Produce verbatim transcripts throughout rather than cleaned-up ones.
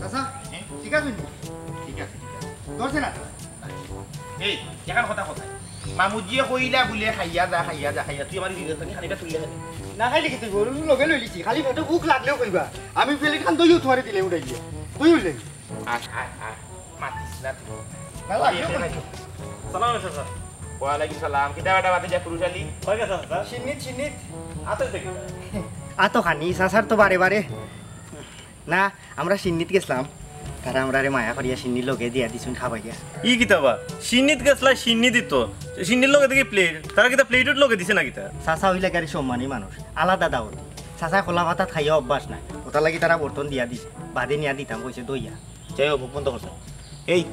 চাচা, ঠিক আছে নি? ঠিক আছে, ঠিক আছে। ধরছে না তো? এই, এখান কথা কোথায়? মামুজিয়ে কইলা বুলে, "খাইয়া যা, খাইয়া যা, খাইয়া।" তুই আমার দিলে থাকি খানিকটা তুললে খালি। না খাইলে কি তুই গরু লগে লইলিছি? খালি পেটে ভুক লাগলেও কইবা। আমি প্লেট খান দইও তোমারে দিলে উঠাই দিয়ে। তুই উঠলে। আয়, আয়, আয়। মাতিস না তুই। না, লাগলেও কইবা। সালাম আলাইকুম, স্যার। ওয়ালাইকুম সালাম। কিতা বেটা বাদে যা পুরুষ আলী? কই গেছে, স্যার? সিন্নিত, সিন্নিত। আতো দেখি। আতো খানি, চাচার তো বারে বারে। না, আমরা সিন্নিত গেছলাম, তারা আমরারে মায়া করিয়া সিন্নির লগে দিয়া দিছুন খাবাইয়া। ই কিতা বা? সিন্নিত গেছলা, সিন্নি দিত। সিন্নির লগে দেখি প্লেট। তারা কিতা প্লেটর লগে দিছে না কিতা? চাচা অইলা গাড়ি সম্মানী মানুষ, আলাদা দাওয়াত। চাচায় খোলা ভাতাত খাইয়া অভ্যাস নাই, ওটার লাগি তারা বর্তন দিয়া দিছে। বাদে নিয়া দিতাম কইছে দইয়া। যাই হোক, মুখ বন্ধ করছে। এই,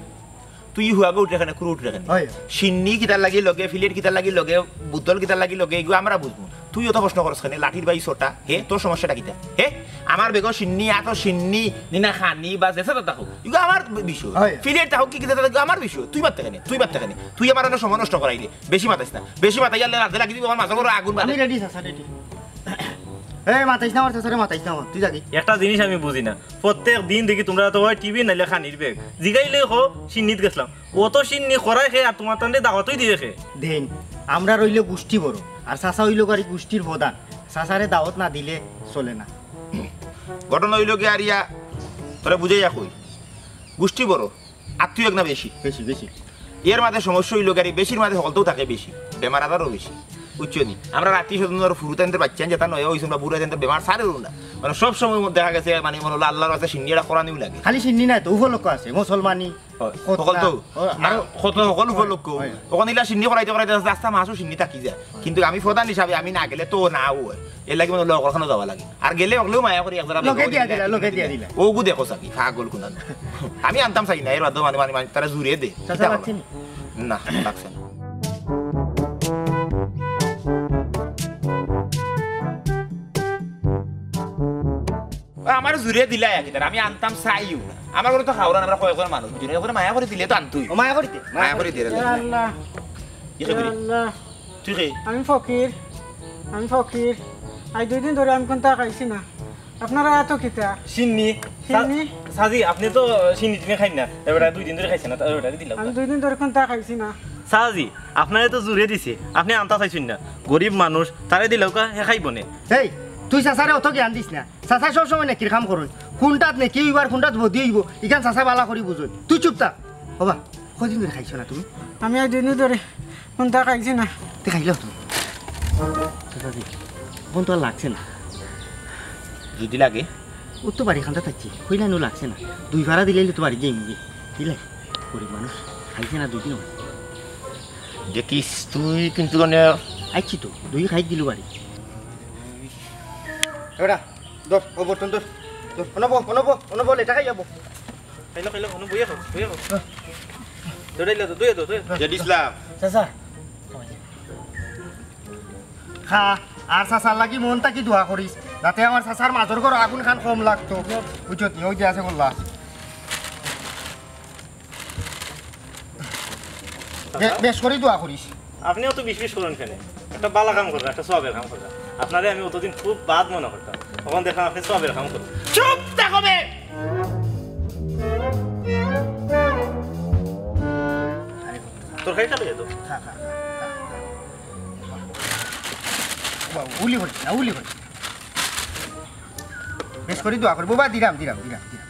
তুই হুয়াবে উঠরে কেনে, কুরু উঠরে কেনে? হয়। সিন্নি কিতার লাগি লগে, প্লেট কিতার লাগি লগে, বোতল কিতার লাগি লগে, ইগু আমরা বুঝমু। তুই অত প্রশ্ন করস কেনে? লাঠির বাই ছোটা, হে? তোর সমস্যাটা কিতা? হে? আমার বেগো সিন্নি, আতো সিন্নি, নিনা খানি বা যেসা তো থাকো, ইগু আমার বিষয়। হয়। প্লেট থাকো কি কিতা থাকো, ইগু আমার বিষয়। তুই মাততে কেনে? তুই মাততে কেনে? তুই আমার অনেক সময় নষ্ট করাইলে। বেশি মাতাইস না। বেশি মাতাইলে রাতে লাগি দিবি আমার মাথার উপরে আগুন বাদে। আমি রেডি, চাচা, রেডি। এ, মাতাইস না আমার চাচারে, মাতাইস না আমার। তুই যাগি। একটা জিনিস আমি বুঝি না, প্রত্যেক দিন দেখি তোমরা তো হয় টিভি নাইলে খানির বেগ। জিগাইলে কও, সিন্নিত গেছলাম। অত সিন্নি করায় কে আর তোমার তানরে দাওয়াতই দিবে কে? দেন, আমরা রইলে গুষ্টি বড়, আর চাচা অইলো গাড়ি গুষ্টির প্রধান। চাচারে দাওয়াত না দিলে চলে না। ঘটনা অইলো কি আর ইয়া, তোরা বুঝাইয়া কই, গুষ্টি বড়, আত্মীয় এক না বেশি? বেশি, বেশি। এর মাঝে সমস্যা অইলো গাড়ি, বেশির মাঝে হকলতেও থাকে বেশি, বেমার আজারও বেশি। বুঝছো নি? আমরা আত্মীয় স্বজনর ফুরুতাইন্তর বাচ্চাইন যেটা নয়া অইছইন বা বুড়াইন্তর বেমার সারের না। মানে সব সময় দেখা গেছে, মানে, মনে হলো আল্লাহর কাছে সিন্নি এটা করানিও লাগে। খালি সিন্নি নাই তো, উপলক্ষ আছে, মুসলমানি, হয়, খতনা। হকলতেও। ও, না, আরো কত হকল উপলক্ষ। হয়, হয়। ওখানে ইলা সিন্নি করাইতে করাইতে আস্তে আস্তে মাসও সিন্নি থাকি যায়। কিন্তু আমি প্রধান হিসাবে আমি না গেলে তো না হয়। এর লাগি মানে লোক ওখানে যাওয়া লাগে। আর গেলে হকলেও মায়া করি, এক জোড়া লগে বেগও দিয়া দিলা, লগে দিয়া দিলা। ওগু দেখো চাকি, পাগল কুনান। আমি আনতাম চাই না, এর বাদেও মানে, মানে, মানে, তারা জুড়ে দে। চাচা কিতা লাগছে করবা? নি? না, লাগছে না। ও, আমার জুড়ে দিলা এক ইতার, আমি আনতাম চাইও না। আমার ঘরে তো খাওয়ার, আমরা কয়েকজন মানুষ, বুঝলি? এরপরে মায়া করে দিলে তো আনতুই। ও, মায়া করিতে? মায়া করে দিলে। ইয়া আল্লাহ। কি ইয়া খাবি? আল্লাহ। তুই কে? আমি ফকির, আমি ফকির। আজ দুই দিন ধরে আমি কোনটা খাইছি না। আপনারা এত কিতা? সিন্নি। সিন্নি? সা-, সাজি, আপনি তো সিন্নি টিন্নি খাইন না। এবারে দুই দিন ধরে খাইছেন না, এবারে দিলাম। আমি দুই দিন ধরে কোনটা খাইছি না। সাজি, আপনারে তো জুড়ে দিছে, আপনি আনতা চাইছেন না। গরিব মানুষ, তারে দিলাউক্কা, হে খাইবো নে। এই, তুই চাচারে অত জ্ঞান দিস না। চাচায় সব সময় নেকির কাম করইন। কোনটাত নেকি অইবার, কোনটাত বদি অইবো, ইখান চাচায় বালা করি বুঝইন। তুই চুপ থাক। ওবা, কয়দিন ধরে খাইছো না তুমি? আমি আজ দুই দিন ধরে কোনটা খাইছি না। তে খাইলাও তুমি। চাচা জি, বোন তো আর লাগছে না। যদি লাগে? ও তো বাড়ি খান্দা থাকছে, কইলা নু লাগছে না। দুই ফাড়া দিলে তো বাড়ি যাইমুগি। দিলে? গরিব মানুষ, খাইছে না দুই দিন হয়। দেখিস তুই কিন্তু মানে আইছি তো, দুই খাই দিলু বাড়ি। এবারে ধর, ও বর্তন ধর। ধর, অনো বো, অনো বো, অনো বো, লেটা খাই যাবো। খাইলো, খাইলো, অনো বইয়া খাও, বইয়া খাও। ধরে দিলে তো, দুইয়ে তো, দুইয়ে তো। জেড ইসলাম। চাচা। খা, আর চাচার লাগি মন থাকি দোয়া করিস, যাতে আমার চাচার মাজর ঘরো আগুন খান কম লাগতো। বুঝছত নি? ওই যে আছে গোল্লা। বে-, বেশ করি দোয়া করিস। আপনিও তো বিশ বিশ করেন কেনে? একটা বালা কাম কররা, একটা সওয়াবের কাম কররা। আপনারে আমি অতদিন খুব বাদ মনে করতাম, অখন দেখলাম আপনি সওয়াবের কাম কররা। চুপ থাকো বে! তরকারিটা লইয়া তো। খা, খা, খা, খা, খা। বাবু, উলি করিস না, উলি করিস না। বেশ করি দোয়া করি। বাবা, দিলাম, দিলাম, দিলাম, দিলাম।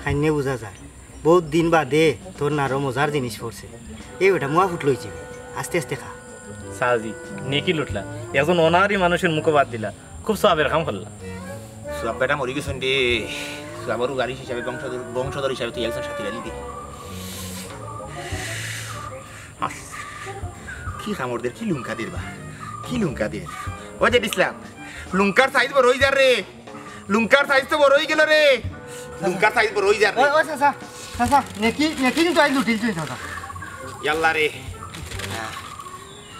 খাইনে বুঝা যায়, বউত দিন বাদে তোর নারো মজার জিনিস পড়ছে। এই বেটা, মুয়া ফুট লইছে, আস্তে আস্তে খা। সাজি, নেকি লুটলা, একজন অনাহারি মানুষের মুখো বাদ দিলা, খুব সওয়াবের কাম করলা। সওয়াব বেটা মরি গেছইন রে, সওয়াবর ওয়ারিশ হিসাবে, বংশধর, বংশধর হিসাবে তুই একজন সাথী আলি দে। আস, কি কামড় দের, কি লুঙ্কা দের বা, কি লুঙ্কা দের। ও যে ইসলাম, লুঙ্কার সাইজ বড় অই যার রে। লুঙ্কার সাইজ তো বড় অই গেল রে। লুঙ্কার সাইজ বড় অই যার রে। ও, ও চাচা, চাচা, নেকি, নেকি কিন্তু আইজ লুটিল তুই চাচা। ইয়াল্লা রে।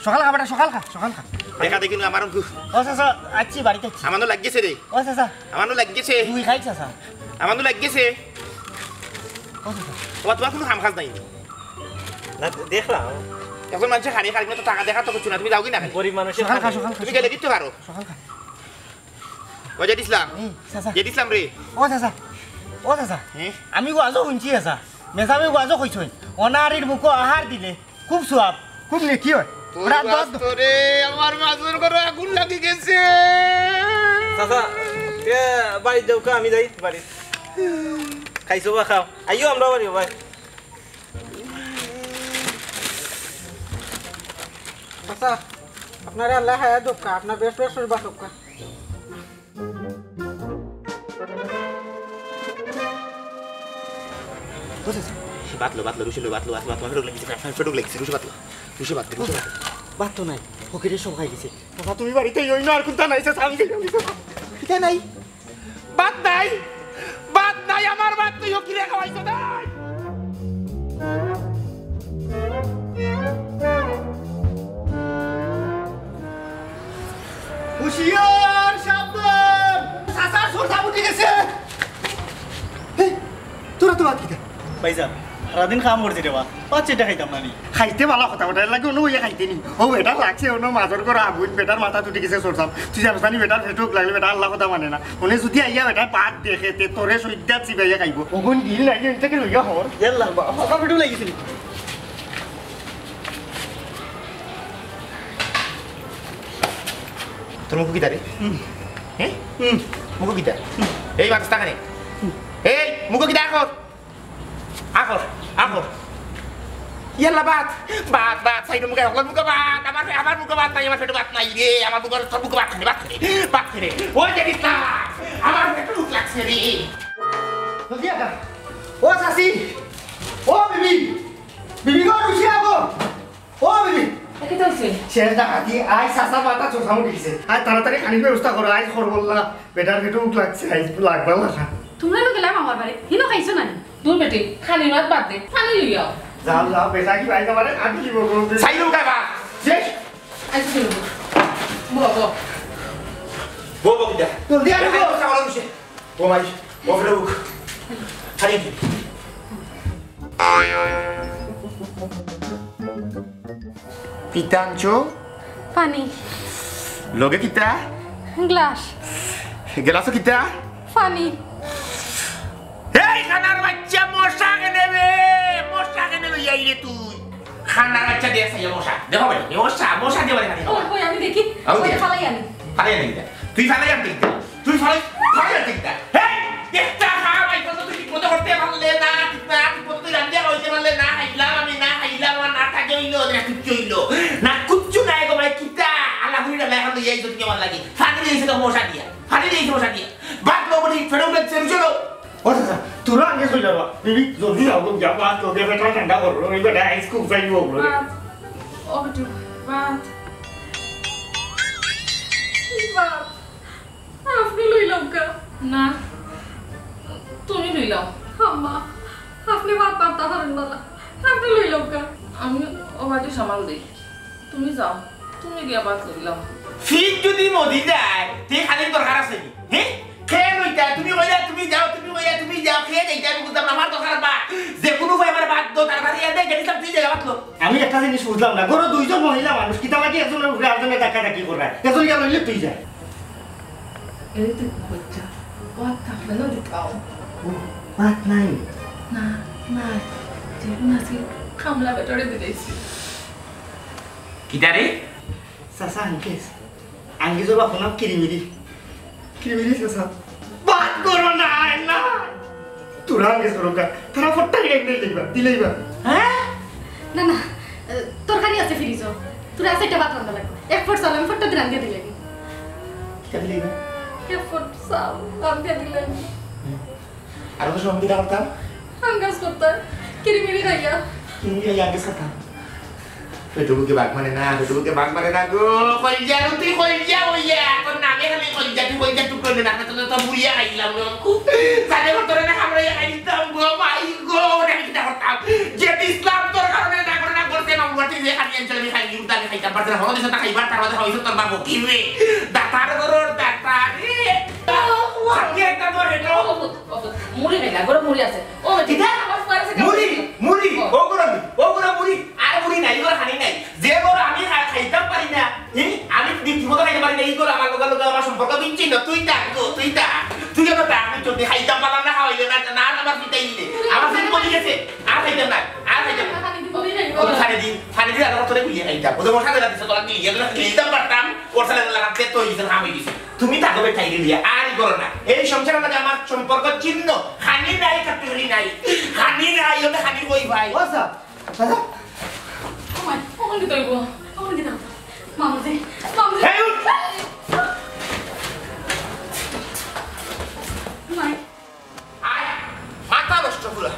সকাল খা বেটা, সকাল খা, সকাল খা। দেখা দেখি নু আমার অঙ্কু। ও চাচা, আইছি, বাড়িত আইছি। আমানো লাগিছে রে। ও চাচা। আমানো লাগিছে। তুই খাই চাচা। আমানো লাগিছে। ও চাচা। তোমার, তোমার কুনু কাম কাজ নাই নি? না, দেখলাম। একজন মানষে খালি খালি তো টাকা দেখা তো কিচ্ছু না, তুমি যাওগি না খালি? গরিব মানুষের সকাল খা, খালি। সকাল খা, তুমি গেলে কিচ্ছু পারো। সকাল খা। ও জেড ইসলাম। হুম, চাচা। জেড ইসলাম রে। ও চাচা, ও চাচা। হ্যাঁ? আমি ওয়াজো হুনছি চাচা। মেজাবে ওয়াজো কইছইন। অনাহারির মুখো আহার দিলে খুব সওয়াব, খুব নেকি অয়। তোর ওরা দোয়া দো- তোরে আমার মাজুর ঘরো আগুন লাগি গেছে। চাচা, তে বাড়িত যাও কা, আমি যাই বাড়িত। খাইছো বা খাও। আইও আমরা বাড়ি, ভাই। চাচা, আপনারে আল্লায় হায়াত দেউক্কা, আপনার বেশ বেশ বাঁচাউক্কা। বাতলো, বাতলো, রুশি লো, বাতলো, বাতলো, বাতলো, ফেটুক লাগিছে, ফেটুক লাগিছে, রুশি বাতলো, রুশি বাতলো, রুশি বাতলো। বাত তো নাই, ফকিরে সব খাই গেছে। বাবা, তুমি বাড়িত আইও না, আর কুন্তা নাই, চাচা, আমি গেলাম, চাচা। কিতা নাই? বাত নাই, বাত নাই, আমার বাত তুই কিরে খাওয়াইছো নাই? হুঁশিয়ার, সাবধান! চাচার সরসাম উঠি গেছে। এই, তোরা তো বাত কিতা? ভাইসাব, সারাদিন কাম করছি রে বা, পাঁচ চাইরটা খাইতাম না নি? খাইতে ভালা কথা, ওটার লাগি অনো বইয়া খাইতে নি। ও, বেটা লাগছে, অনো মাজর করা আগুন, বেটার মাথাত উঠি গেছে সরসাম। তুই জানোস না নি, বেটার ফেটুক লাগলে, বেটা আল্লার কথা মানে না। অনে যুদি আইয়া বেটা বাত দেখে, তে তোরে সইদ্দাত চিবাইয়া খাইবো। অগুন গিল নাই, এন থাকি লইয়া হর। ইয়াল্লা, বা-, বাবা ফেটুক লাগিছে নি? তোর মুখো কিতা রে? হুম। হ্যাঁ? হুম। মুখো কিতা? হুম। এই বাত থাকা নে। হুম। এই, মুখো কিতা আকর? আকর, আকর। ইয়াল্লা বাত, বাত, বাত, সাইডো মুখো, হকলর মুখো বাত। আমার, আমার মুখো বাত নাই, আমার ফেটো বাত নাই রে। আমার মুখো, তোর মুখো বাত খানে, বাত খানে, বাত খানে। ওই দেখিস না, আমার ফেটো ভুক লাগছে রে। জলদি আয়। ও চাচি, ও বিবি, বিবি গো, রুশি আগো। ও বিবি। এ, কিতা অইছে? শেষ ডাকাতি, আইজ চাচার মাথাত সরসাম উঠি গেছে। আইজ তাড়াতাড়ি খানির ব্যবস্থা করো, আইজ খরবল্লা, বেটার ফেটো ভুক লাগছে, আইজ লাগবা লাগা। তুমরা তো গেলায় আমার বাড়ি, হিনো খাইছো না নি? দূর বেটি, খানির মাত বাদ দে, পানি লইয়া আও। যাও, যাও, বেটা কি ভাই তোমারে খানি দিব, বলতে। চাইলো কাই বা? শেষ। আইজ চলো। বো, বো। বো, বো, কিতা? জলদি আনো, বো। আইজ তো চাওয়াল অইছে। ও মাই, ও ফেরুক। আরে কি? কিতা আনছো? পানি। লগে কিতা? গ্লাস। গ্লাসো কিতা? পানি। এই কানার বাইচ্চা, মশা কেনে বে? মশা কেনে লইয়া আইলে তুই? কানার বাইচ্চা, দেখ চাইয়া মশা। দেখো ভাই, মশা, মশা দিয়া বাড়ি খালি। ওই, ওই, আমি দেখি। আমি ওই দেখি। ফালাই আনি। ফালাই আনি কিতা? তুই ফালাই আনতে কিতা? তুই ফালাই, ফালাই আনতে কিতা? হেই, একটা কাম আইজ পর্যন্ত তুই ঠিক মতো করতে পারলে না, ঠিক না, ঠিক মতো তুই রান্ধিয়া খাওয়াইতে পারলে না, খাইলাম আমি, না খাইলাম, আর না থাকে অইলো, না কিচ্ছু অইলো। না কিচ্ছু নাই গো ভাই, কিতা? আল্লাহ করি না, এখন লইয়া আইছো তুমি আমার লাগি। ফানি দিয়েছে তো মশা দিয়া। ফানি দিয়েছে মশা দিয়া। ও বেটি, ফেরত বেচছে, বুঝছো না? ও চাচা, তোরা আগে চলে যাবা। বিবি, জলদি যাও, গো, যাও, ভাত তো, পেটটা ঠান্ডা করো। এই বেটা আইস খুব চাই বলবো। ভাত। ও বেটি, ভাত। ভাত। আপনি লইলাম কা? না, তুমি লইলাও। আম্মা, আপনি ভাত পারতা পারেন না। আপনি লইলাম কা? আমি ও বাড়ি সামাল দেই। তুমি যাও, তুমি গিয়া ভাত লইলাও। ফিট যদি মদি যায়, তে খানির দরকার আছে নি? হ্যাঁ? খেয়ে লইতা, তুমি কইলা তুমি যাও, তুমি কইলা তুমি যাও, খেয়ে যাইতা, আমি বুঝলাম না, আমার দরকার বা যে কোনো উপায় আমার বাদ দাও, তার বাদে এনে গেছিলাম, তুই জায়গা বাতলো। আমি একটা জিনিস বুঝলাম না, ঘরো দুইজন মহিলা মানুষ, কিতা লাগি একজনের উপরে আরেকজনের ডাকাডাকি করা? একজন গেল হইলে তুই যা। এই তো বাচ্চা, ভাত থাকলে না দিতাও। ও, ভাত নাই? না, নাই। যে নাকি কামলা বেটারে দিলাইছি। কিতারে? চাচা, আঙ্কেস। আঙ্কেস বাবা, ফোন কিরিমিরি। কিরিমিরি চাচা। বাদ করো না, আয় না। তোরা আঙ্কেস করো কা। তারা ফট্টা রেট নেই দেখবা, দিলেই বা। হ্যাঁ? না, না, এ, তরকারি আছে ফ্রিজো। তোরা আছে একটা ভাত রান্না লাগবে। এক ফট চাল আমি ফট্টা দিয়ে রান্ধিয়া দিলে। কিতা দিলেই বা? এক ফট চাল রান্ধিয়া দিলে। আর কত সময় কিতা করতাম? আঙ্গাস করতাম। কিরিমিরি খাইয়া। কিরিমিরি খাইয়া আঙ্গাস করতাম। পেটুকে বাঘ মানে না, পেটুকে বাঘ মানে না গো। কইজা রুটি কইজা ওইয়া, তোর নামে খালি কইজা, তুই কইজা টুকরো নে না, তো তো বুড়িয়া খাইলাম গো। জানে করতে না আমরা খাইতাম গো, মাই গো, ওটা আমি কিতা করতাম? যে ইসলাম তোর কারণে না করে না করতে না, উল্টা তুই যে খালি আনছিলি, আমি খাই, উল্টা আমি খাইতাম পারতাম না, হলো দিশা খাইবার, তার মধ্যে হইছে তোর বাবু কি রে? দাতার গরুর দাতা রে। সাথে একটা তোর এটা। মুড়ি খাইলা, গরম মুড়ি আছে। ও, কিতা? আমার ফুয়ার আছে মুড়ি, মুড়ি, ও। ও গরম, ও গরম মুড়ি, আর মুড়ি নাই, ও খানি নাই। যে গরম আমি খা-, খাইতাম পারি না, হুম? আমি ঠিক মতো খাইতে পারি না, এই গরম আমার লগে লগে আমার সম্পর্ক বিচ্ছিন্ন। তুই থাক গো, তুই থাক। তুই যত থাক, আমি চলতে খাইতাম পারলাম না, খাওয়াইলে না, না, আমার পিতাই নিলে। আমার ফুট কমে গেছে, আর খাইতাম না, আর খাইতাম না। ও তো সাড়ে দিন, সাড়ে দিন আর তোরে বুঝিয়ে খাইতাম। ও তো মশা ধরে দিছে, তোরা কি ইয়ে করে খেলতাম পারতাম, ওর সাথে লাগাতে তো হয়ে গেছে, হাম হয়ে গেছে। তুমি থাকো বেটাই দিয়া, আর ই করো না। এই সংসারের লগে আমার সম্পর্ক ছিন্ন। খানি নাই, কাটুরি নাই। খানি নাই, ওটা খানি কই ভাই? ও স্যার, দাদা। ওমাই, ওখানে কি তৈব? ওখানে কি দাও? মামুজি, মামুজি। এই উঠ! মাই। আয়, মাথা নষ্ট পুরা।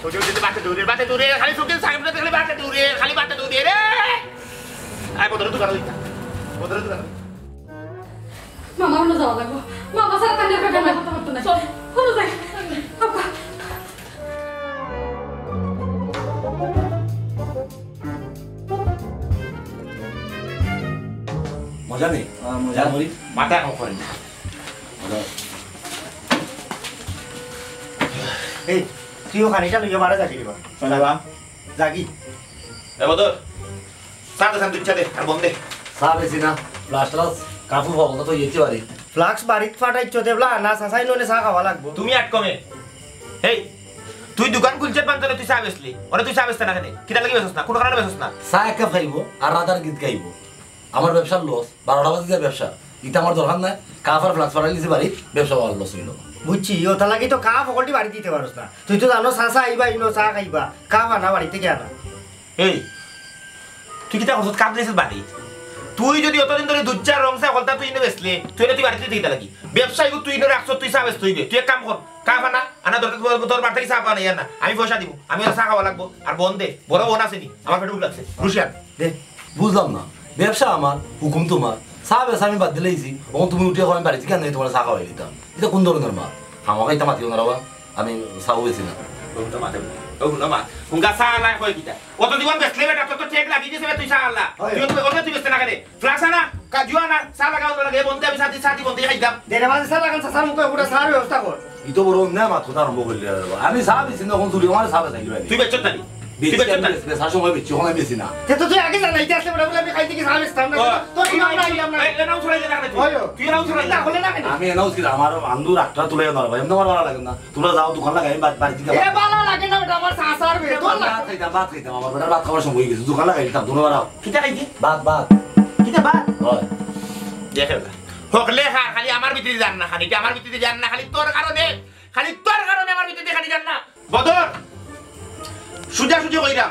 ওই যে, ওই যে, বাটে দৌড়ে, বাটে দৌড়ে, খালি চোখে সামনে দেখলে বাটে দৌড়ে, খালি বাটে দৌড়ে রে। আয়, বদলে দোকান হইতা। বদলে দোকান হইতা। মামা, অন্য যাওয়া লাগবো। মামা ছাড়া তানিয়ার ব্যাপারে আমি কথা বলতো না। চল। অন্য যাই। আব্বা। মজা নেই? হ্যাঁ, মজা। যা মরি। মাথা এখন করেন। এই, তুই ওখানে এটা লইয়া মারা যাবি রে বা। চলে বা। যাগি। এ বদর, চা দে, চা দে, চা দে, আর বন দে। চা বেশি না, ফ্লাস্ক ট্লাস্ক, কাপড় ফাপড় তো ইয়েতে পারি। ফ্লাস্ক বাড়িত ফাটাইছো দেবলা, না চাচাই ননে চা খাওয়া লাগবো। তুমি আট কমে। এই, তুই দোকান খুলছত বান্তরে তুই চা বেচলি, ওরে তুই চা বেচতে না কেনে? কিতা লাগি বেচস না? কোনো কারণে বেচস না? চা এক কাপ খাইবো, আর রাধার গীত গাইবো। আমার ব্যবসার লস, বারোটা বাজে যায় ব্যবসা। ইটা আমার দরকার নাই। কাপ আর ফ্লাস্ক ফাটাই দিছি বাড়ি, ব্যবসা ভালো লস হইলো। বুঝছি, ওটা লাগি তো কাপ হকলটি বাড়ি দিতে পারস না। তুই তো জানো, চাচা আইবা, ইনো চা খাইবা, কাপ আনা বাড়ি থেকে আনা। এই, তুই কিতা করছত? কাপ দিছিস বাড়ি। তুই যদি অতদিন ধরে দুধ চা, রং চা, হকলতা তুই ইনো বেচলে, তুই না তুই বাড়িতে থেকে লাগি। ব্যবসায়ী তুই ইনো রাখছত, তুই চা বেচতে হইবে। তুই এক কাম কর, কাপ আনা, আনা দরকার, তোর, তোর বাড়ি থেকে চা পাওয়া নাই, আনা। আমি পয়সা দিব, আমি ওর চা খাওয়া লাগবো। আর বন দে, বড় বন আছে নি, আমার পেটে ভুক লাগছে। রুশিয়ান। দে, বুঝলাম না। ব্যবসা আমার, হুকুম তোমার। চা বেচা আমি বাদ দিলাইছি। অখন তুমি উঠিয়া কও আমি বাড়িত কেনে তোমার চা খাওয়াই দিতাম। ইটা কোন ধরনের মাত? খামোখা ইতা মাতিও না রে বা। আমি চাও বেশি না। ও হুনো মাতে, ও হুনো মা, হুঙ্গা চা নাই কয় কিতা? অত জীবন বেচলে বেটা, তোর তো ঠেক লাগি গেছে বে, তুই চা আলা। হয়। তুই অত, অত তুই বেচতে না কেনে? ফ্লাক্স আনা, কাজু আনা, চা লাগা অন্য লাগে, বন্ধে আমি চা দি, চা দি, বন্ধে খাইতাম। দেড় মাসে চা লাগান, চাচার মুখে পুরা চা ব্যবস্থা কর। ই তো বড় অন্যায় মাত কথা আরম্ভ করলি রে বাবা। আমি চা বেশি না, অখন চুরি আমার চা বেচা কি ভাই? তুই বেচছত না নি? তুই বেচছত না নি? বেশি, বেচার সময় বেশি, অখন আমি বেশি না। তে তো তুই আগে জানাইতে আসলে বেটা বলে আমি খাইতে কি চা বেচতাম না। ও, তো তুই ইমাম না, ইমাম না। এ, এ নাও ছড়াই দে না কেনে তুই? অয়। তুই নাও ছড়াই দে। না হলে না কেনে? আমি এনাও ছিল, আমার আন্দু রাগটা তুলে না রে ভাই, এমনি আমার ভালো লাগে না। তোমরা যাও, দোকান লাগাই, আমি বা-, বাড়িতে যাবো। এ, ভালো লাগে না বেটা, আমার চা, চা রে, তোর ভাত খাইতাম, ভাত খাইতাম, আমার বেটার ভাত খাওয়ার সময় হয়ে গেছে, দোকান লাগাই দিতাম, তোমরা বাড়াও। কিতা খাইছি? ভাত, ভাত। কিতা ভাত? হয়। দেখে না। হকলে খা, খালি আমার ভিতরে যার না, খালি আমার ভিতরে যার না, খালি তোর কারণে, খালি তোর কারণে আমার ভিতরে খালি যার না। বদর, সুজা সুজি কইরাম।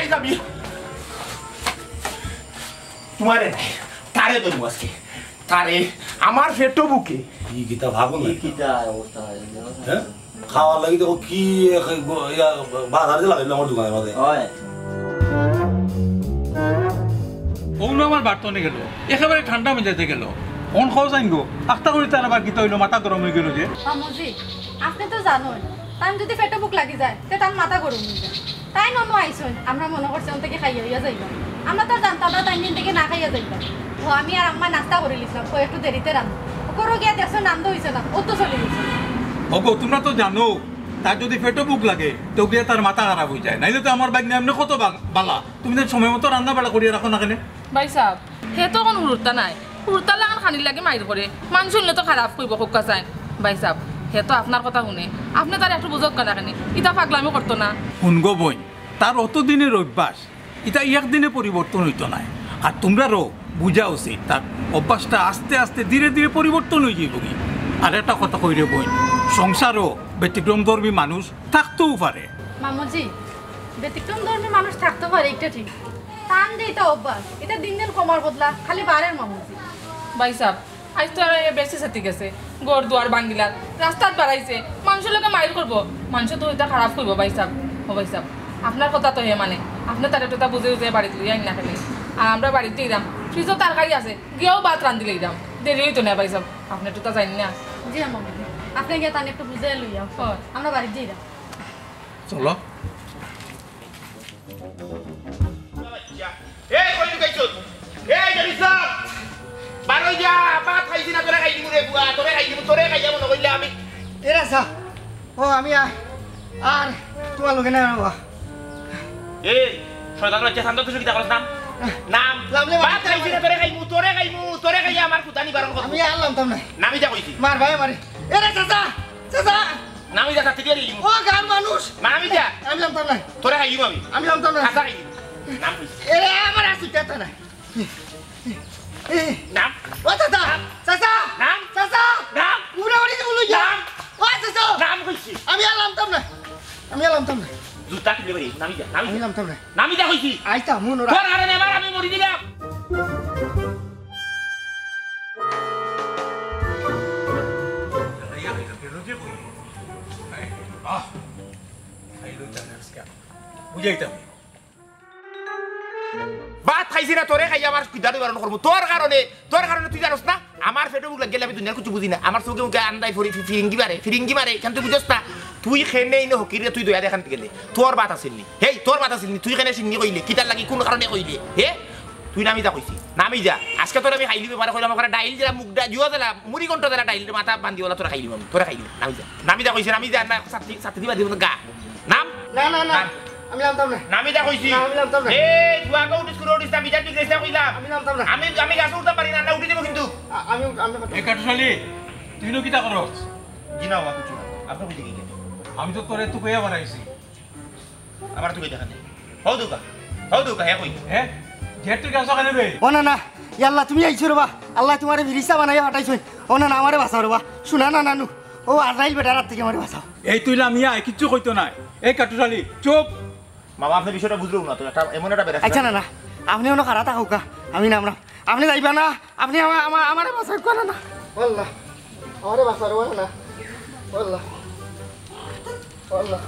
আইজ আমি তোমারে নায়, তারে ধরমু আজকে। তারে, আমার পেটো ভুকে। ই কিতা ভাগো না? ই কিতা অবস্থা? হ্যাঁ? খাওয়ার লাগি দেখো কি এক গ-, ইয়া, বাজার যে লাগাইলো আমার দোকানের মাঝে। অয়। অউ নু আমার বাটতনে গেল, একেবারে ঠান্ডা মেজাজে গেল। অন খাও যাইন গো, আখতা করি তার আবার কিতা অইলো, মাথা গরম অই গেল যে। মামুজি, আপনে তো জানইন, তান যুদি পেটো ভুক লাগি যায়, তে তান মাথা গরম অই যায়। তাইন অনো আইছইন, আমরা মনো করছি অন থাকি খাইয়া অইয়া যাইবা। আমরা তো আর জানতাম না তাইন দিন থাকি না খাইয়া যাইবা। ও আমি আর আম্মা নাস্তা করি লিছলাম, ও একটু দেরিতে রান্ধবো। ও করো গিয়া দেখছো রান্ধা অইছে না, ও তো চলি গেছে। ওগো, তুমরা তো জানো, তার যুদি পেটো ভুক লাগে, তে গিয়া তার মাথা খারাপ অই যায়। নাইলে তো আমার ভাইগ্না এমনে কত বা-, বালা। তুমি তো সময় মতো রান্না বাড়া করিয়া রাখো না কেনে? ভাইসাব, হে তো অখন হুরুতা নায়। হুরুতার লাখান খানির লাগি মাইর করে। মানষে হুনলে তো খারাপ কইবো, কউক্কা চাইন। ভাইসাব, হে তো আপনার কথা হুনে। আপনে তারে একটু বুঝউক্কা না কেনে? ইতা পাগলামি করতো না। হুন গো বইন, তার অতদিনের অভ্যাস, ইতা একদিনে পরিবর্তন অইতো নায়। আর তুমরারও বুঝা উচিত, তার অভ্যাসটা আস্তে আস্তে ধীরে ধীরে পরিবর্তন অই যাইবোগি। আর একটা কথা কই রে বইন, সংসারও ব্যতিক্রমধর্মী মানুষ থাকতেও পারে। মামুজি, ব্যতিক্রমধর্মী মানুষ থাকতে পারে, ইটা ঠিক। তান যে ইতা অভ্যাস, ইতা দিন দিন কমার বদলা খালি বাড়ের মামুজি। ভাইসাব, আইজ তো আর বেশি সেতি গেছে, ঘর দুয়ার ভাঙ্গিলার, রাস্তাত বাড়াইছে, মানষর লগে মাইর করবো, মানষে তো ইতা খারাপ কইবো ভাইসাব। ও ভাইসাব, আপনার কথা তো হে মানে, আপনে তারে একটু তা বুঝে বুঝে বাড়িত লইয়া আইন না কেনে। আর আমরা বাড়িত যাইরাম, ফ্রিজো তরকারি আছে, গিয়াউ ভাত রান্ধিলাইরাম, দেরি অইতো না ভাইসাব, আপনে একটু তা যাইন না। জি আম্মা, আপনে গিয়া তানে একটু বুঝে লইয়া, অয়। আমরা বাড়িত যাইরাম। চলো। এই, কই লুকাইছস? এই, জলিল সাব! বার অই যা, ভাত খাইছি না, তোরে খাই দিমু রে বুয়া, তোরে খাই দিমু, তোরে খাইয়া মনো করিলে আমি। এরা সা, ও আমি আ-, আর তোমার লগে নাই বাবা। এই, শয়তান বাচ্চা, শান্ত তুই কিতা করস নাম? নাম। লামলে ভাত খাইছি না, তোরে খাইমু, তোরে খাইমু, তোরে খাইয়া আমার কুতা নিবারণ করমু। আমি আর লামতাম না। নামি যা কইছি। মার ভাই মারে। এরা চাচা, চাচা। নামি যা, ছাতি দিয়া দিমু। ও গাঁর মানুষ। নামি যা। আমি লামতাম না। তোরে খাইমু আমি। আমি লামতাম না। আচ্ছা, খাইমু। নাম কইছি। এরে, আমার আসু কেতা না। নাম। ও চাচা, নাম। চাচা, নাম। চাচা। নাম। উড়ে উড়ে যাবো লইয়া। নাম। ও চাচা। নাম কইছি। আমি আর লামতাম না। আমি আর লামতাম না। জুতা কিনলে ভাই, নামি যা, নামি আমি যা। লামতাম না। নামি যা কইছি। আইতা, মন ওরা। তোর আরে নেবার আমি মরি দিলাম। আহ, খাইলো জানে আজকে। বুঝাইতাম। ভাত খাইছি না, তোরে খাইয়া আমার কিতা নিবারণ করমু। তোর কারণে, তোর কারণে তুই জানোস না, আমার পেটো ভুক লাগি গেলে আমি দুনিয়ার কিছু বুঝি না। আমার চউখে মুখে আন্দাই ফিরি-, ফি-, ফিরিঙ্গি মারে, ফিরিঙ্গি মারে, এখান তুই বুঝোস না। তুই খেনে ইনো হকিরে তুই দয়া দেখান গেলে। তোর ভাত আছিল নি? হেই, তোর ভাত আছিল নি? তুই খেনে সিন্নি কইলে, কিতার লাগি, কোন কারণে কইলে? হে? তুই নামি যা কইছি, নামি যা। আজকে তোরে আমি খাইলিমু, বারে কইলাম, ওখানে ডাইল দিলা, মুগ ডাইল, জুয়া দিলা, মুড়ি ঘন্ট দিলা, ডাইল মাথা বান্ধিওয়ালা তোরে খাইলিমু আমি, তোরে খাইলিমু, নামি যা। নামি যা কইছি, নামি যা, না, ছাতি, ছাতি দিবা দিব গা। নাম? না, না, না। নাম। আমি লামতাম না। নামি যা কইছি। না, আমি লামতাম না। এই, জুয়া গো উঠিস করে উঠিস না, বিচার ঠিক রেসে কইলাম। আমি লামতাম না। আমি, আমি গাছে উঠতাম পারি না, না উঠি দিব কিন্তু। আ-, আমি, আমি লামতাম না। এ কাটুশালী, তুই নো কিতা করস? জি না, বাবা, কিছু না। আপনি বুঝে গেছেন। আমি তো তোরে তুকাইয়া বাড়াইছি। আমার তুই দেখা নেই। হও দুকা, হও দুকা, হ্যাঁ কই? হ্যাঁ? জের তুই গেছো কেনে বে? ও না না, ইয়াল্লা তুমি আইছো রে বা। আল্লাহ তোমারে ফিরিস্তা বানাইয়া পাঠাইছইন। ও না না, আমারে বাঁচাও রে বা। শুনা না নানু। ও আজরাইল বেটার হাত থাকি আমারে বাঁচাও। এই তুই লামিয়া, কিচ্ছু কইতো নায়। এই কাটুশালী, চুপ। মামা, আপনি বিষয়টা বুঝলেন না তো, একটা, এমন একটা বেড়া আচ্ছা না না, আপনি অনো খাড়া থাকউক্কা, আমি নামরাম। আপনি যাইবা না, আপনি আমা-, আমা-, আমারে বাঁচাউক্কা না না। আল্লাহ, আমারে বাঁচাও রে, ও না। আল্লাহ, আল্লাহ।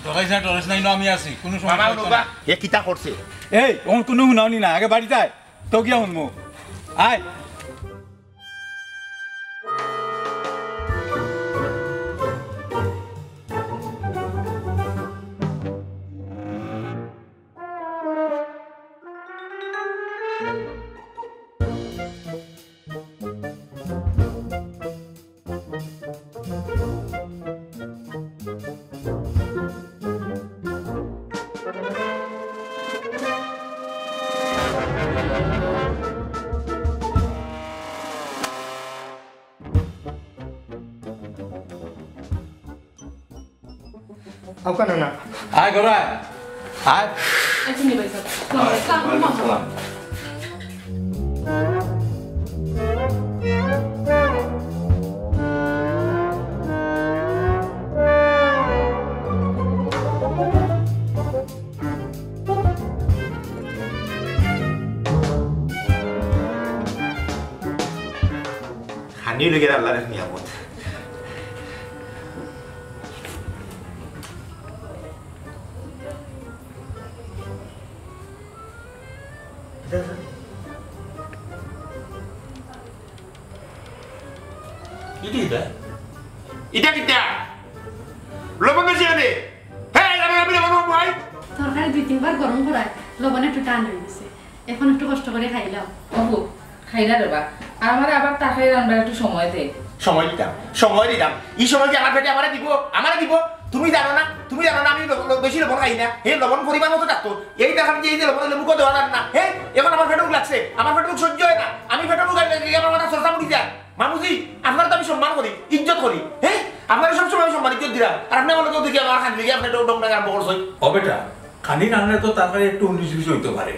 ডরাইস না, ডরাইস না, ইনো আমি আছি, কোনো সমস্যা মামা, হইতো না। এ কিতা করছে? এই, অখন কোনো হুনানি না, আগে বাড়িত আয়। তো গিয়া হুনমু। আয়। আউক্কা নানা। আয় ঘরো আয়। আয়। এই যে নি ভাই সাহেব। আসসালামু আলাইকুম। ওয়ালাইকুম আসসালাম। খানি অইলো গিয়া আল্লাহর এক নিয়ামত। ইটা কিতা? ইটা কিতা? লবণ বেশি আনে। হে, আমি, আমি লবণ খাবো, ভাই। তরকারি দুই তিনবার গরম করায় লবণ একটু টান অই গেছে। এখন একটু কষ্ট করি খাইলাও। ওহো, খাইলা রে বা। আর আমারে আবার তাকাই রানবার একটু সময় দে। সময় দিতাম, সময় দিতাম। ই সময় কি আমার পেটে আমারে দিব? আমারে দিব? তুমি জানো না, তুমি জানো না আমি লবণ, লবণ, বেশি লবণ খাই না। হে, লবণ পরিমাণ মতো থাকতো। এই দেখান যে এই যে লবণ অইলে মুখো দেওয়া যার না। হে, এখন আমার পেটে ভুক লাগছে, আমার পেটে ভুক সহ্য অয় না। আমি পেটে ভুক লাগলে কি আমার মাথা সরসা উঠি যায়? মামুজি, আপনারে তো আমি সম্মান করি, ইজ্জত করি। হে, আপনারে সবসময় আমি সম্মান ইজ্জত দিলাম। আর আপনে বলে তো দেখি আমার খান লিগে আপনে ডং ডং আরম্ভ করছইন। ও বেটা, খানি রানলে তো তরকারি একটু উনিশ বিশ অইতো পারে।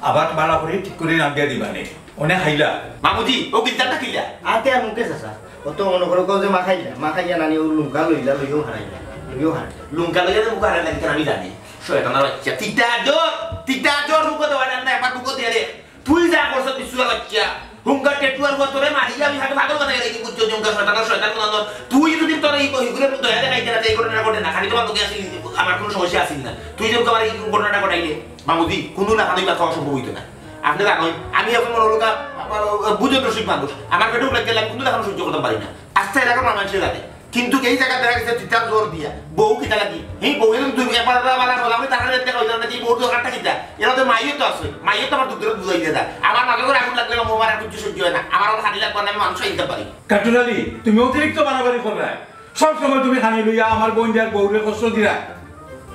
আবার বালা করি ঠিক করি রান্ধিয়া দিবা নে। অনে খাইলা। মামুজি, ও কিতা কিলা? আতে আর মুখে চাচা। ও তো মনো করো কও যে মা খাইলা, মা খাইয়া নানি ও লুঙ্কা লইলা, লইও হারাইলা, লইও হারাইলা। লুঙ্কা লইয়া যে মুখো হারাইলা, কিতা আমি জানি। শয়তানর বাচ্চা, তিতা জ্বর, তিতা জ্বর মুখো দেওয়া যায় না, একবার মুখো দিয়া রে। তুই যা করছস, তুই শুয়ার বাচ্চা। হুঙ্গার টেটুয়ার হুয়া তোরে মারিয়া আমি হাতে পাগল বানাই রাখি, বুঝছো? জঙ্গা শয়তানর শয়তান বানানোর। তুই যদি তোর এই বইগুলোর দয়া দেখাইতে না, এই ঘটনা ঘটে না, খালি তোমার লোকে আসিল, আমার কোনো সমস্যা আসিল না। তুই যখন আমার এই ঘটনাটা ঘটাইলে, মামুদি, কোনো লাখানোই কথা অসম্ভব হইতো না। আপনি জানোই, আমি এখন মনে হলো গা, আ, আ, বুঝেন রসিক মানুষ। আমার পেটে উঠে গেলে আমি কোনো লাখানো সহ্য করতে পারি না। আস্তে এলাকার মানুষের লাগে। কিন্তু এই জায়গা দেখা গেছে তিতার জোর দিয়া। বউ কিতা লাগি? এই বউ এরকম দুই একবার বালা বালা বলা, আমি তারা দেখা হইল না যে এই বউর দরকারটা কিতা? এরা তো মাইও তো আছে। মাইও তো আমার দুধ বুঝাই দিয়ে দেয়। আমার মাকে করে আগুন লাগলে আমার আর কিছু সহ্য হয় না। আমার আর খালি লাগবে না, আমি মানুষ আনতে পারি। কাটুরালি, তুমি অতিরিক্ত বাড়াবাড়ি কররায়। সব সময় তুমি খানি লইয়া আমার বোন আর বউরে কষ্ট দিরা।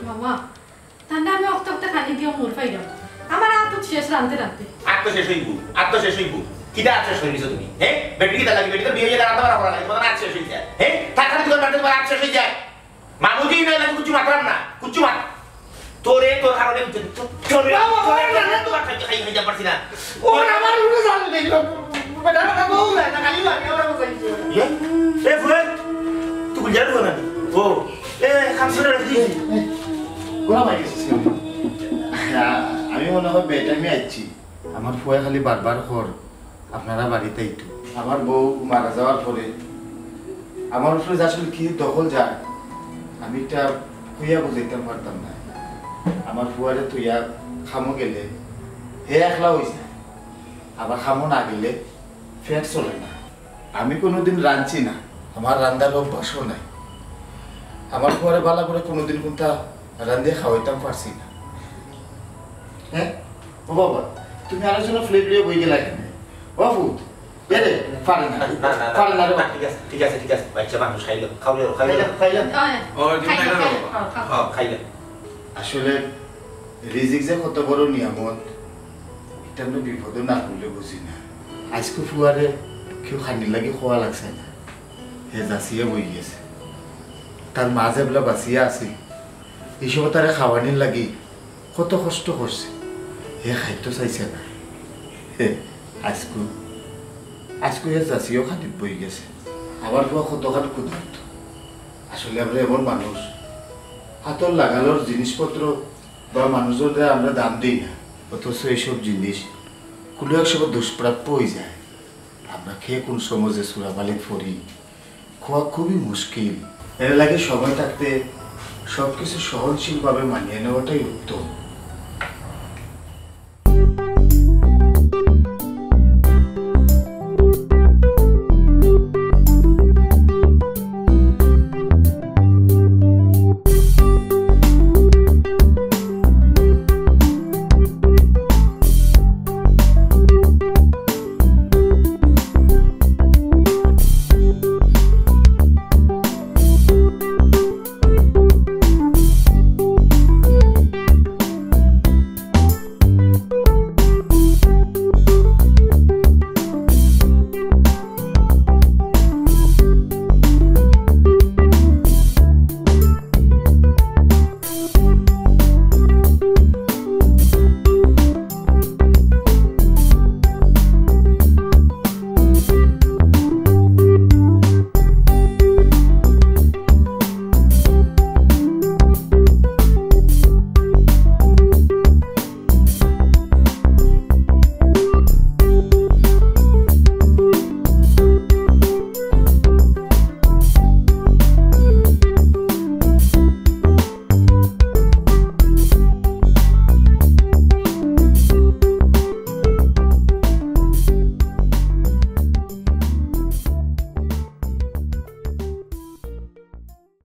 মামা, তান্ডা আমি অক্ত অক্ত খানি দিও মোর পাইলাম। আমার আত শেষ রানতে রানতে। আত তো শেষ হইব, আত তো শেষ হইব। কিতা আত শেষ হইলিছো তুমি? হ্যাঁ? বেটি কিতা লাগি? বেটি তো বিয়ে হয়ে রান্না বাড়া করা লাগে, তোমার আত শেষ হয়ে যায়। হ্যাঁ? তার খালি তোমার বাড়িতে তোমার আত শেষ হয়ে যায়। মামুজি নয়, আমি কিচ্ছু মাতলাম না, কিচ্ছু মাত। তোরে, তোর কারণে, তোরে, বাবা, তোরে, বাবা, তোরে, না, না। তোমার খাইতে খাই, খাইতে পারছি না। ও, আমার উপরে জাল দিল। বেটা, বেটা, বউ যায় না, খালি লাগে, ওরা বসাইছে। ইয়ে? এ, ফুলে, তুই গুলজার বউ না? ও, এ, খামসুরে রাখি দিয়েছি। গোলাম হয়ে গেছিস কেন? আমি মনে হয় বেটাইমে আইছি। আমার ফুয়া খালি বারবার কর, আপনারা বাড়িত আইতো। আমার বউ মারা যাওয়ার পরে আমার উপরে যে আসলে কি দখল যায়, আমি এটা কইয়া বুঝাইতাম পারতাম না। আমার ফুয়ারে তুইয়া খামো গেলে হে একলা হই যায়, আবার খামো না গেলে পেট চলে না। আমি কোনোদিন রাঁধছি না, আমার রান্নার অভ্যাসও নাই। আমার ফুয়ারে বালা করে কোনোদিন কোনটা রান্ধিয়া খাওয়াইতাম পারছি না। হ্যাঁ? ও বাবা, তুমি আলোচনা প্লেট লইয়া বই গেলা কেন? ও ফুত, এ রে, পারে না। না, না, না, পারে না রে না, বাবা। ঠিক আছে, ঠিক আছে, ঠিক আছে। বাচ্চা মানুষ খাইলো, খাওয়াইলো, খাইলো। খাইলো, খাইলো। অয়, ও, তুমি খাইলো, খাইলো, খাইলো, বাবা। খাও, খাও। খাও, খাইলো। আসলে রিজিক যে কত বড় নিয়ামত, এটা আমরা বিপদে না করলে বুঝি না। আজকে ফুয়ারে কেউ খানির লাগি খোয়া লাগছে না, হে যাচিয়ে বই গেছে। তার মা যেবলা বাঁচিয়া আছিল, এই সময় তারে খাওয়ানির লাগি কত কষ্ট করছে, হে খাইতো চাইছে না। হে, আজকু, আজকু হে যাচিও খানিত বই গেছে। আমার ফুয়া কতখান ক্ষুধার্ত। আসলে আমরা এমন মানুষ, হাতর লাগানোর জিনিসপত্র বা মানুষজনরে আমরা দাম দেই না, অথচ এইসব জিনিস কোনো এক সময় দুষ্প্রাপ্য হয়ে যায়। আমরা খেয়ে কোন সময় যে সুরাবালিত পড়ি, খোয়া খুবই মুশকিল। এর লাগে সময় থাকতে সবকিছু সহনশীলভাবে মানিয়ে নেওয়াটাই উত্তম।